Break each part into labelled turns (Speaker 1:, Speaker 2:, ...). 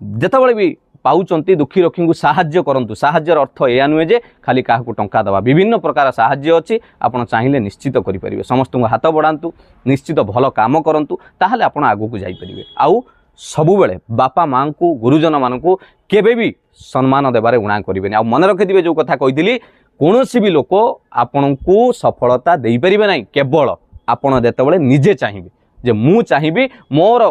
Speaker 1: ଯେତେବେଳେ ବି ପାଉଛନ୍ତି, ଦୁଃଖୀ ରଖୀଙ୍କୁ ସାହାଯ୍ୟ କରନ୍ତୁ। ସାହାଯ୍ୟର ଅର୍ଥ ଏହା ନୁହେଁ ଯେ ଖାଲି କାହାକୁ ଟଙ୍କା ଦେବା। ବିଭିନ୍ନ ପ୍ରକାର ସାହାଯ୍ୟ ଅଛି, ଆପଣ ଚାହିଁଲେ ନିଶ୍ଚିତ କରିପାରିବେ। ସମସ୍ତଙ୍କୁ ହାତ ବଢ଼ାନ୍ତୁ, ନିଶ୍ଚିତ ଭଲ କାମ କରନ୍ତୁ, ତାହେଲେ ଆପଣ ଆଗକୁ ଯାଇପାରିବେ। ଆଉ ସବୁବେଳେ ବାପା ମାଆଙ୍କୁ, ଗୁରୁଜନମାନଙ୍କୁ କେବେ ବି ସମ୍ମାନ ଦେବାରେ ଊଣା କରିବେନି। ଆଉ ମନେ ରଖିଥିବେ ଯେଉଁ କଥା କହିଥିଲି, କୌଣସି ବି ଲୋକ ଆପଣଙ୍କୁ ସଫଳତା ଦେଇପାରିବେ ନାହିଁ, କେବଳ ଆପଣ ଯେତେବେଳେ ନିଜେ ଚାହିଁବେ ଯେ ମୁଁ ଚାହିଁବି, ମୋର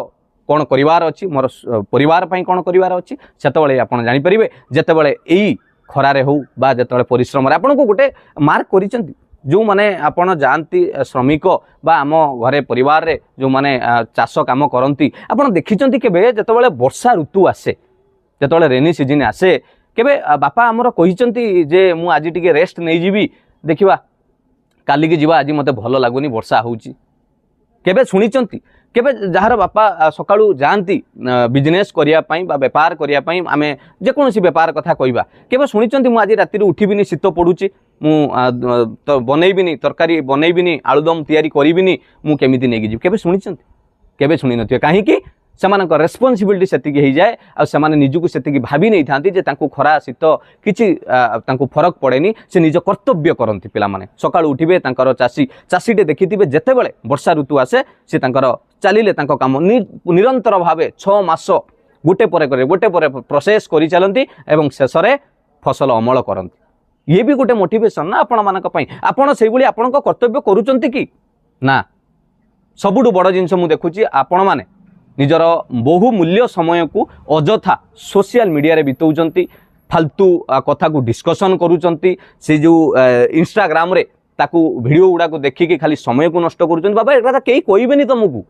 Speaker 1: କ'ଣ କରିବାର ଅଛି, ମୋର ପରିବାର ପାଇଁ କ'ଣ କରିବାର ଅଛି, ସେତେବେଳେ ଆପଣ ଜାଣିପାରିବେ। ଯେତେବେଳେ ଏଇ ଖରାରେ ହେଉ ବା ଯେତେବେଳେ ପରିଶ୍ରମରେ ଆପଣଙ୍କୁ ଗୋଟେ ମାର୍କ କରିଛନ୍ତି, ଯେଉଁମାନେ ଆପଣ ଯାଆନ୍ତି ଶ୍ରମିକ ବା ଆମ ଘରେ ପରିବାରରେ ଯେଉଁମାନେ ଚାଷ କାମ କରନ୍ତି, ଆପଣ ଦେଖିଛନ୍ତି କେବେ ଯେତେବେଳେ ବର୍ଷା ଋତୁ ଆସେ, ଯେତେବେଳେ ରେନି ସିଜିନ୍ ଆସେ, କେବେ ବାପା ଆମର କହିଛନ୍ତି ଯେ ମୁଁ ଆଜି ଟିକେ ରେଷ୍ଟ ନେଇଯିବି, ଦେଖିବା କାଲିକି ଯିବା, ଆଜି ମୋତେ ଭଲ ଲାଗୁନି, ବର୍ଷା ହେଉଛି? କେବେ ଶୁଣିଛନ୍ତି କେବେ? ଯାହାର ବାପା ସକାଳୁ ଯାଆନ୍ତି ବିଜନେସ୍ କରିବା ପାଇଁ ବା ବେପାର କରିବା ପାଇଁ, ଆମେ ଯେକୌଣସି ବେପାର କଥା କହିବା, କେବେ ଶୁଣିଛନ୍ତି ମୁଁ ଆଜି ରାତିରୁ ଉଠିବିନି, ଶୀତ ପଡ଼ୁଛି, ମୁଁ ତ ବନେଇବିନି, ତରକାରୀ ବନେଇବିନି, ଆଳୁଦମ ତିଆରି କରିବିନି, ମୁଁ କେମିତି ନେଇକି ଯିବି? କେବେ ଶୁଣିଛନ୍ତି? କେବେ ଶୁଣି ନଥିବେ। କାହିଁକି? ସେମାନଙ୍କ ରେସ୍ପନ୍ସିବିଲିଟି ସେତିକି ହେଇଯାଏ ଆଉ ସେମାନେ ନିଜକୁ ସେତିକି ଭାବି ନେଇଥାନ୍ତି ଯେ ତାଙ୍କୁ ଖରା ଶୀତ କିଛି ତାଙ୍କୁ ଫରକ ପଡ଼େନି, ସେ ନିଜ କର୍ତ୍ତବ୍ୟ କରନ୍ତି। ପିଲାମାନେ ସକାଳୁ ଉଠିବେ, ତାଙ୍କର ଚାଷୀଟେ ଦେଖିଥିବେ, ଯେତେବେଳେ ବର୍ଷା ଋତୁ ଆସେ ସେ ତାଙ୍କର ଚାଲିଲେ ତାଙ୍କ କାମ ନିରନ୍ତର ଭାବେ 6 ମାସ ଗୋଟେ ପରେ ପରେ ଗୋଟେ ପରେ ପ୍ରୋସେସ୍ କରିଚାଲନ୍ତି ଏବଂ ଶେଷରେ ଫସଲ ଅମଳ କରନ୍ତି। ଇଏ ବି ଗୋଟେ ମୋଟିଭେସନ୍ ନା ଆପଣମାନଙ୍କ ପାଇଁ? ଆପଣ ସେଇଭଳି ଆପଣଙ୍କ କର୍ତ୍ତବ୍ୟ କରୁଛନ୍ତି କି ନା? ସବୁଠୁ ବଡ଼ ଜିନିଷ ମୁଁ ଦେଖୁଛି, ଆପଣମାନେ ନିଜର ବହୁ ମୂଲ୍ୟ ସମୟକୁ ଅଯଥା ସୋସିଆଲ ମିଡ଼ିଆରେ ବିତାଉଛନ୍ତି, ଫାଲତୁ କଥାକୁ ଡିସ୍କସନ୍ କରୁଛନ୍ତି, ସେ ଯେଉଁ ଇନଷ୍ଟାଗ୍ରାମରେ ତାକୁ ଭିଡ଼ିଓ ଗୁଡ଼ାକୁ ଦେଖିକି ଖାଲି ସମୟକୁ ନଷ୍ଟ କରୁଛନ୍ତି। ବାବା, ଏଟା କେହି କହିବେନି ତୁମକୁ।